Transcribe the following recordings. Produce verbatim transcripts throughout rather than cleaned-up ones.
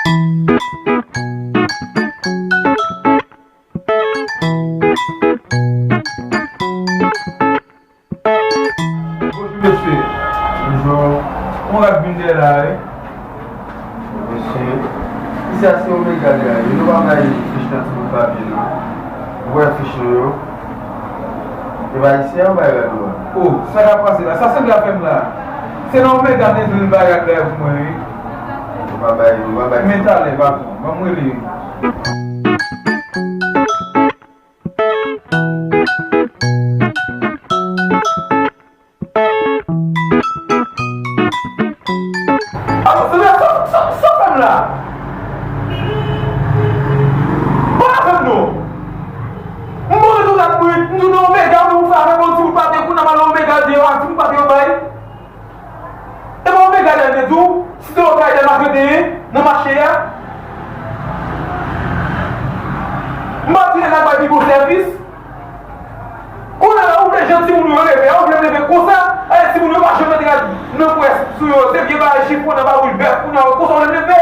Bonjou, mesye. Bonjou. Mwen rad vin dèyè la, wi. Mesye, kisa se Omega Drive? Nou pa bay fich nan ti bout papye, non. Ou wè fich nou yo? E pa isi a ou bay rad ou a? O, sa k ap pase la? Sa se la fè m la. Se nan Omega m te di l bay rad la pou mwen, wi. Nou pa bay, nou pa bay. Men talè, patwon. Ban m rele. Alo, se sa, sa, sa, sa fè m la? Pale avè m non. M poze tou dat mwen, m di w nan Omega, men ou fè avè m yon ti bout papye, kounye a m al nan Omega, di yo, a, ti bout papye yo bay. E pa Omega Drive te di w, Cité Okay dèyè Maten te ye, nan mache a. M pa di nèg la bay pi bon sèvis. Kounye a la, ou vle jan timoun yo leve a, ou vle m leve konsa, e timoun yo pa janm antre nan pwès sou yo, se vye bagay chifon nan bawul bèf, kounye a, konsa ou vle m leve?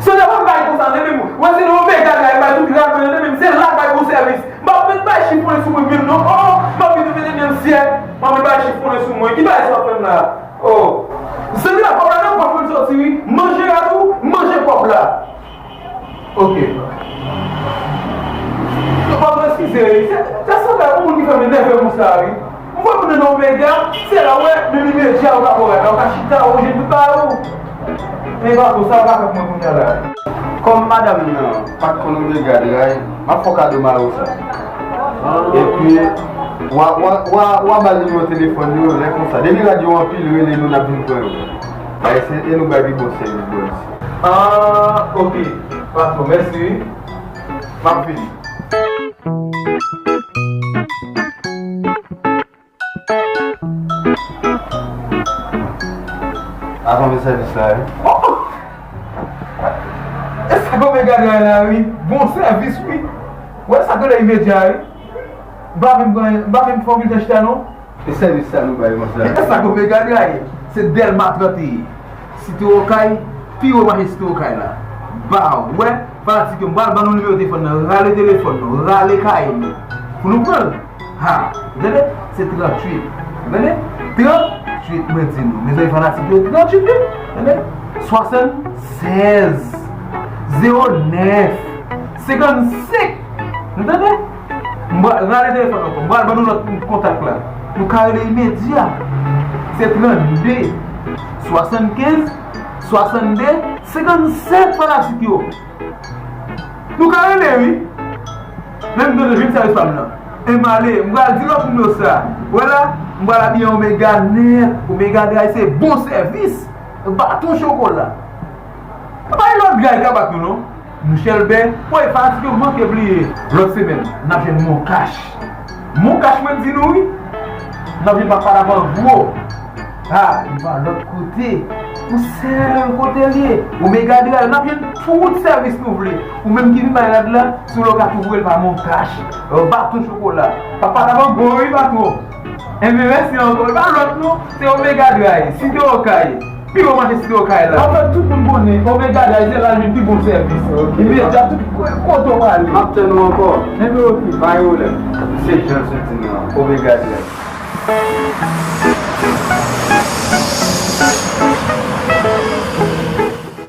Se nan pa m bay konsa, men menm, wè se nan Omega Drive bay tout rad mwen, men menm, se la k bay bon sèvis. M ap met bay chifon sou mwen menm non. O, o, m ap vin mete nan syèl. M ap met bay chifon sou mwen. Ki bagay sa w ap fè m la? O. Zanmi la, kòb la nan pòch mwen soti wi. Manje rad ou, manje kòb la. Oke. Patwon, eskize wi. Se, se sanble yon moun ki fè m enève konsa wi. M wè moun nan Omega, se la w wè, menm imedya ou ka pran rad la, ou ka chita, ou jwenn tout bagay ou. Men pa konsa, ou ka fè pou mwen kounye a la. Kòm madanm nan pa t konn Omega Drive, m ap fè w kado mawon sa. Epi, w a, w a, w a, w a ba l nimewo telefòn yo, lè konsa. Depi rad yo anpil, rele nou, n ap vin pran yo. Bay se, e nou bay pi bon sèvis, bòs. Ah, oke. Patwon, mèsi wi. M ap vini. Avan fè sèvis la, wi. Oh! E sa k Omega Drive la, wi. Bon sèvis, wi. Wè sa k rele imedya, wi. M pa menm pran, m pa menm fè yon ti chita, non. E sèvis sa nou bay konsa. E sa k Omega Drive. Se Dèlma trannde. Site Okay, pi wo mache Site Okay la. Ba, wè, fanatik yo, m pral ban nou nimewo telefòn nan, rale telefòn nou, rale kay nou. Pou nou pran l. Ha, ou tande? Se tranntuit. Ou tande? Tranntuit, mwen di nou. Mezanmi fanatik yo, tranntuit, wi. Tande? Swasannsèz, zewo nèf, senkannsenk. Nou tande? M pral rale telefòn ankò. M pral ban nou lòt kontak la. Nou ka rele imedya. Se trannde, swasannkenz, swasannde, senkannsèt fanatik yo. Nou ka rele, wi. Men m tande jwenn sèvis pa m nan. E m ale, m pral di lòt moun yo sa. Wè la, m pral abiye Omega nèt. Omega Drive se bon sèvis. Baton chokola. Pa gen lòt gay ka bat nou, non. Nou chèlbè, woy, fanatik yo manke bliye. Lòt semèn, n ap jwenn Moncash. Moncash, mwen di nou, wi. N ap jwenn Papa Lavan gwo. Ha, li pa lòt kote. Yon sèl kote l ye. Omega Drive, n ap jwenn tout sèvis nou vle. Ou menm ki vin bay rad la, si w lè w ka tou voye l pa Moncash. Baton chokola. Papa Lavan gwo, wi, patwon. Enben, mèsi ankò. E pa lòt, non. Se Omega Drive. Site Okay. Pi wo mache Site Okay la. Anfèt, tout moun konnen Omega Drive se la l jwenn pi bon sèvis. Ok. Epi, y ap tout kote w prale. M ap tann ou ankò. Enben, ok. Pa gen pwoblèm. Se jan l soti nan Omega Drive.